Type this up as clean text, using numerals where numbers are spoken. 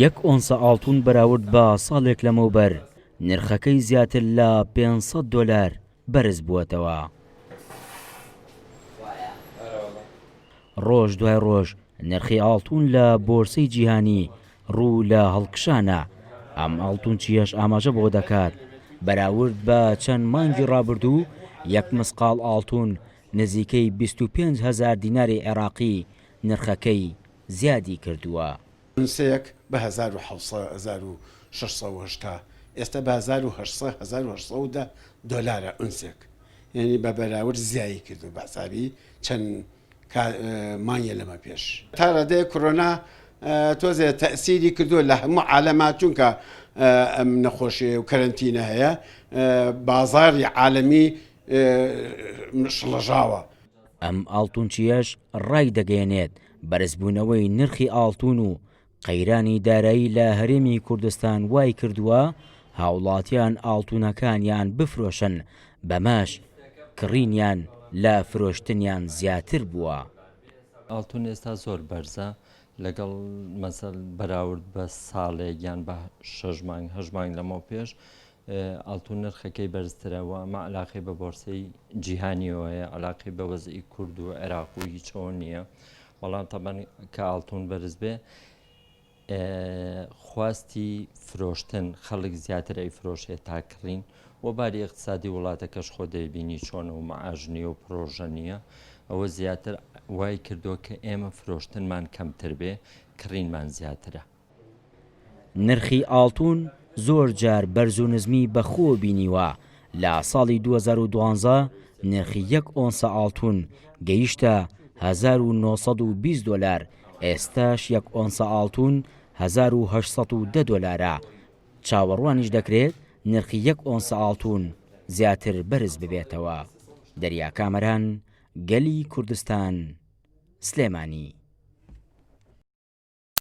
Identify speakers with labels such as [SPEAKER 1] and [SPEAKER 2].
[SPEAKER 1] یەک ئۆنسە ئاڵتون بەراورد بە ساڵێک لەمەوبەر نرخەکەی زیاتر لە 500 دۆلار بەرز بووەتەوە. ڕۆژ دوای ڕۆژ نرخی ئاڵتون لە بۆرسەی جیهانی ڕوو لە هەڵکشانە، ئەم ئاڵتونچییەش ئاماژە بەوە دەکات، بەراورد بە چەند مانگی ڕابردوو یەک مسقاڵ ئاڵتون نزیکەی 25 هەزار دیناری عێراقی نرخەکەی زیادی کردووە.
[SPEAKER 2] ئونسەیەک بە 1700، 1680، ئێستا بە 1800، 1810 دۆلارە ئونسێک، یانی بە بەراورد زیایی کردووە بە حسابی چەند مانگێ لەمە پێش. تا ڕادەیەک کۆرۆنا تۆزێ تەئسیری کردووە لە هەموو عالەما چونکە ئەم نەخۆشی و کەرەنتینە هەیە بازاری عالەمی شڵەژاوە.
[SPEAKER 1] ئەم ئاڵتونچییەش ڕایدەگەیەنێت، بەرزبوونەوەی نرخی ئاڵتون و قەیرانی دارایی لە هەرێمی کوردستان وایکردووە هاوڵاتیان ئاڵتونەکانیان بفرۆشن، بەمەش کڕینیان لە فرۆشتنیان زیاتر بووە.
[SPEAKER 3] ئاڵتون ئێستا زۆر بەرزە لەگەڵ مەسەل بەراورد بە ساڵێک یان بە شەش مانگ هەشت مانگ لەمەو پێش ئاڵتون نرخەکەی بەرزترە و ئەمە علاقەی بە بۆرسەی جیهانیەوە هەیە علاقەی بە وەزعی کورد و عێراق و هیچەوە نییە بەڵام تەبەن کە ئاڵتون بەرز بێ خواستی فرۆشتن خەڵک زیاتر ئەیفرۆشێت تا کڕین و باری اقتصادی وڵاتەکەش خۆ دەیبینی چۆنە و معاش نییە و پرۆژە نییە ئەوە زیاتر وای کردووە کە ئێمە فرۆشتنمان کەمتر بێ کڕینمان زیاترە.
[SPEAKER 1] نرخی ئاڵتون زۆر جار بەرز و نزمی بەخۆوە بینیوە، لە ساڵی 2012 نرخی یەک ئۆنسە ئاڵتون گەیشتە 1920 دۆلار، ئێستاش یەک ئۆنسە ئاڵتون 1810 دۆلارە، چاوەڕوانیش دەکرێت نرخی یەک ئۆنسە ئاڵتون زیاتر بەرز ببێتەوە. دەریا کامەران، گەلی کوردستان، سلێمانی.